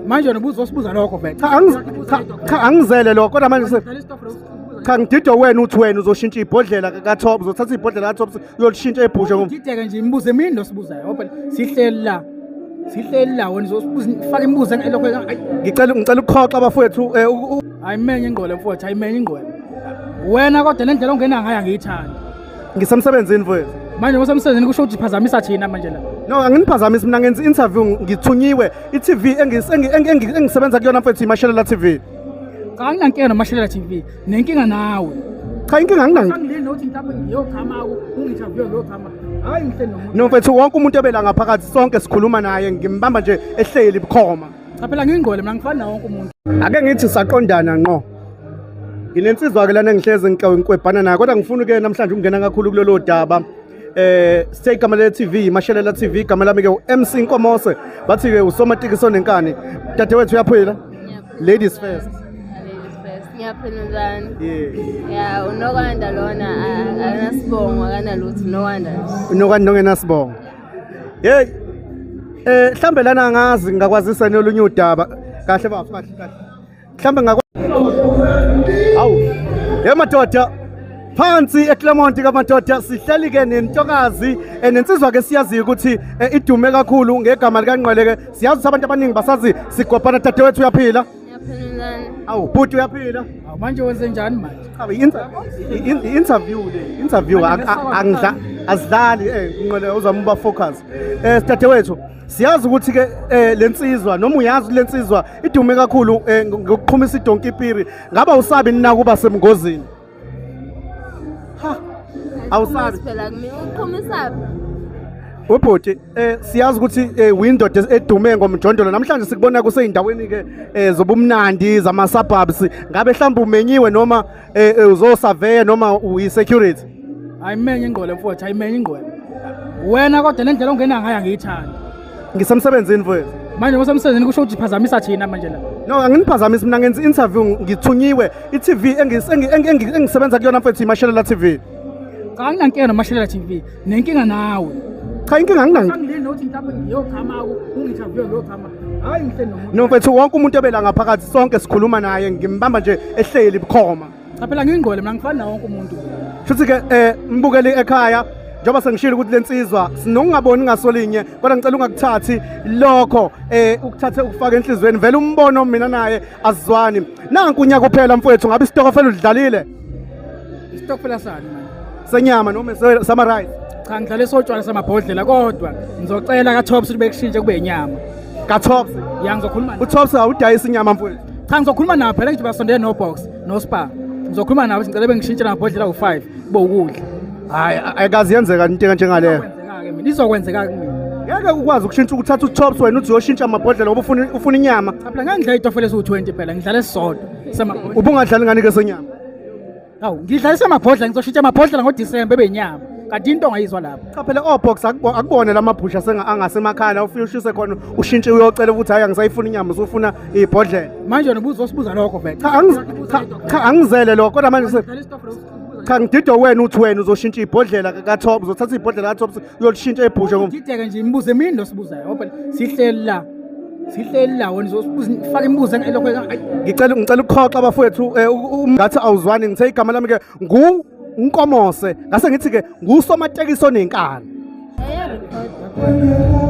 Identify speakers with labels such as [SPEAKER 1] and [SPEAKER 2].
[SPEAKER 1] Manje wena ubuzosibuza lokho vele.
[SPEAKER 2] Cha, cha, angizele lokho, kodwa manje cha, ngididwe wena, uthi wena uzoshintsha ibhodlela ka-Top, uzothatha ibhodlela ka-Top uyolishintsha ebhusha ngoba
[SPEAKER 1] Dideke nje, imibuzo emini losibuzayo. Ngoba sihleli la. Sihleli la, wena uzosibuza, faka imibuzo elokho, ayi.
[SPEAKER 2] Ngicela ukukhoxa, abafowethu,
[SPEAKER 1] Ayimenye ingqwele, mfowethu, ayimenye ingqwele. Wena kodwa nendlela ongena ngayo angiyithandi.
[SPEAKER 2] Ngisemsebenzini, mfowethu.
[SPEAKER 1] Manje usemsebenzini, kusho ukuthi phazamisa thina manje la.
[SPEAKER 2] No, anginiphazamisi mina, ngenza i-interview, ngithunyiwe. I-TV engisebenza kuyona, mfowethu, iMashelela TV.
[SPEAKER 1] Cha, anginankinga noMashelela TV, nenkinga nawe.
[SPEAKER 2] Cha, inkinga anginayo.
[SPEAKER 1] Angilindi nokuthi mhlawumbe ngiyochama ungi-interview, ngiyochama. Hayi, ngihleli nomuntu.
[SPEAKER 2] No, mfethu, wonke umuntu ebela ngaphakathi, sonke sikhuluma naye, ngimbamba nje ehleli bukhoma.
[SPEAKER 1] Cha phela, ngingqwele mina, ngifani nawo wonke umuntu.
[SPEAKER 2] Ake ngithi saqondana ngqo. Nginensizwa-ke lana engihlezi ngikwebhana nayo, kodwa ngifuna-ke namhlanje ukungena kakhulu kulolo daba. Sithe igama le TV, Mashelela TV, igama lami ke u-MC Nkomose, bathi ke usomatekisi onenkani. Dadewethu, uyaphila? Ladies first.
[SPEAKER 3] Ladies first. Ngiyaphila, njani?
[SPEAKER 2] Yeah.
[SPEAKER 3] Ya, uNokwanda lona, akanasibongo, akanalutho, uNokwanda nje.
[SPEAKER 2] Unokwanda nongenasibongo. Hey. Mhlambe lana angazi ngakwazisa nolunye udaba. Kahle bafo, kahle kahle. Mhlambe ngakwa Awu. Ye madoda. Phansi eClermont kamadoda, sihleli ke nentokazi, nensizwa ke siyaziyo ukuthi idume kakhulu ngegama likaNgqwele ke. Siyazi ukuthi abantu abaningi basazi sigwabhana. Dadewethu, uyaphila?
[SPEAKER 3] Ngiyaphila, njani?
[SPEAKER 2] Awu, bhuti, uyaphila?
[SPEAKER 1] Awu, manje wenze njani manje?
[SPEAKER 2] Cha, i-interview le, interview angidla azidlali, Nqwele, uzama uba focus. Sidadewethu, siyazi ukuthi ke lensizwa, noma uyazi ukuthi lensizwa idume kakhulu ngokuqhumisa idonki piri. Ngaba usabi nina kuba semngozini? Ha. Awusabi?
[SPEAKER 3] Phela kumina uqhumisaphi?
[SPEAKER 2] Ubhuti, siyazi ukuthi windoda edume ngomjondolo. Namhlanje sikubona kuseyindaweni ke zobumnandi zama suburbs. Ngabe mhlawumbe umenyiwe noma uzosurvey noma uyi-security?
[SPEAKER 1] Ayimenye ingqwele, mfowethu, ayimenye ingqwele. Wena kodwa nendlela ongena ngayo angiyithandi.
[SPEAKER 2] Ngisemsebenzini, mfowethu.
[SPEAKER 1] Manje usemsebenzini, kusho ukuthi phazamisa thina manje la.
[SPEAKER 2] No, anginiphazamisi mina, ngenza i-interview, ngithunyiwe. I-TV engisebenza kuyona, mfowethu, iMashelela TV.
[SPEAKER 1] Cha, anginankinga noMashelela TV, nenkinga nawe.
[SPEAKER 2] Cha, inkinga anginayo.
[SPEAKER 1] Angilindi nokuthi mhlawumbe ngiyochama ungi-interview, ngiyochama. Hayi, ngihleli nomuntu.
[SPEAKER 2] No, mfethu, wonke umuntu ebela ngaphakathi, sonke sikhuluma naye, ngimbamba nje ehleli bukhoma.
[SPEAKER 1] Cha phela, ngingqwele mina, ngifani nawo wonke umuntu.
[SPEAKER 2] Futhi ke mbukeli ekhaya, njengoba sengishilo ukuthi lensizwa sinokungaboni ngasolinye, kodwa ngicela ungakuthathi lokho, ukuthathe ukufaka enhliziyweni. Vele umbono mina naye asizwani. Nanku unyaka kuphela, mfowethu, ngabe isitokofela udlalile?
[SPEAKER 1] Isitokfela sani manje?
[SPEAKER 2] Senyama noma sama rice.
[SPEAKER 1] Cha, ngidlale sotshwala samabhodlela, kodwa ngizocela ka-Tops ukuthi bekushintshe kube inyama.
[SPEAKER 2] Ka-Tops?
[SPEAKER 1] Ya, ngizokhuluma nabo.
[SPEAKER 2] UTops awudayisa inyama, mfowethu.
[SPEAKER 1] Cha, ngizokhuluma nabo phela, ngithi basondele no-Boxer no-Spar. Ngizokhuluma nabo ukuthi ngicela bengishintshele amabhodlela awu-5 kube ukudla.
[SPEAKER 2] Hayi, ayikazi yenzeka into enjengaleyo.
[SPEAKER 1] Izokwenzeka-ke mina, izokwenzeka kumina.
[SPEAKER 2] Ngeke ukwazi ukushintsha, ukuthatha uTops wena uthi uyoshintsha amabhodlela ngoba ufuna inyama.
[SPEAKER 1] Cha phela, ngeke ngidlale itofela esiwu-20 phela, ngidlale esisodwa samabhodlela.
[SPEAKER 2] Ubungadlali ngani ke senyama?
[SPEAKER 1] Hawu, ngidlale samabhodlela, ngizoshintsha amabhodlela ngoDisemba ebe inyama. Kanti into ongayizwa lapho.
[SPEAKER 2] Cha phela, oBoxer akubone lamabhusha angasemakhaya la ufike ushise khona, ushintshe, uyocela ukuthi hayi, angisayifuni inyama, usufuna ibhodlela.
[SPEAKER 1] Manje wena ubuzosibuza lokho vele.
[SPEAKER 2] Cha, cha, angizele lokho, kodwa manje cha, ngididwe wena, uthi wena uzoshintsha ibhodlela ka-Top, uzothatha ibhodlela ka-Top uyolishintsha ebhusha ngoba
[SPEAKER 1] Dideke nje, imibuzo emini losibuzayo. Ngoba sihleli la. Sihleli la, wena uzosibuza, faka imibuzo elokho, ayi.
[SPEAKER 2] Ngicela ukukhoxa, abafowethu, ngathi awuzwani. Ngithe igama lami ke ngu Nkomose, ngase ngithi ke ngusomatekisi onenkani.
[SPEAKER 3] Eyarekhoda.